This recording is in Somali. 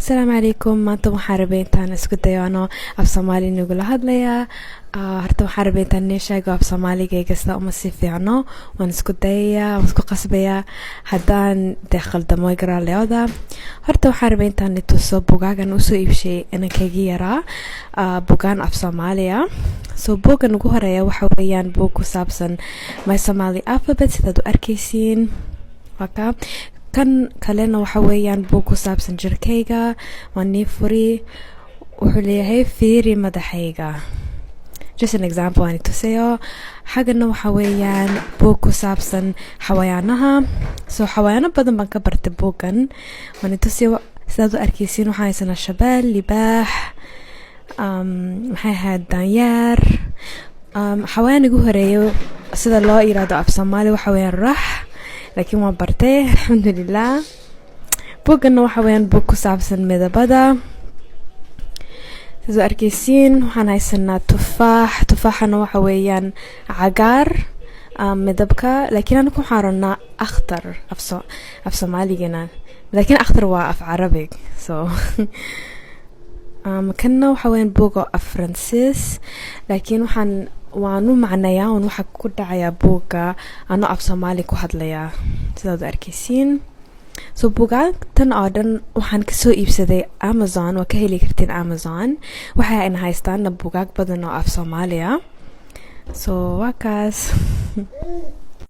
Asalaamu calaykum. Maanta waxaan rabay intaan isku dayo ano af Soomaali nagula hadlayaa. Horta waxaan rabay intaan nii sheego, af Soomaaligayga sida uma sii fiicno. Waan isku dayayaa, waan isku qasbayaa. Haddaan dee khaldamo, garaaleyooda. Horta waxaan rabay intaan ituso bugaagan usoo iibshay inankaygii yaraa, bugaan af Soomaaliya. So buuggan ugu horeeya waxa weeyaan buug ku saabsan My Somali Alphabet, sidaad u arkaysiin, waa ka. Kan kalena waxa weeyaan buug ku saabsan jirkayga. Waa nii furi, wuxuu leeyahay "Fiiri madaxayga", just an example aan tusayo. Xaggana waxa weeyaan buug ku saabsan xawayaanaha. So xawayaano badan baan ka bartay buuggan, waan tusayo. Sidaad u arkaysiin, waxaan haysanaa shabeel, libaax, maxay ahayd, daanyeer. Xawayaan igu horeeyo sida loo yiraahdo af Soomaali waxa weeyaan rax, laakiin waan bartay, alxamdulilah. Buugganna waxa weeyaan buug ku saabsan midabada. Sidaad arkaysiin, waxaan haysanaa tufaax. Tufaaxana waxa weeyaan cagaar midabka, laakiin anigu waxaan rabnaa أخضر af Soomaaligana, laakiin أخضر waa af Carabig. So kanna waxa weeyaan buuga af Faransiis, laakiin waxaan waan u macnayaa un waxa ku dhacayaa buugga anoo af Soomaali ku hadlayaa, sidaad u arkaysiin. So buugaagtan oo dhan waxaan kasoo iibsaday Amazon. Waa ka heli kartiin Amazon. Waxay ayna haystaana buugaag badan oo af Soomaaliya. So waa kaas.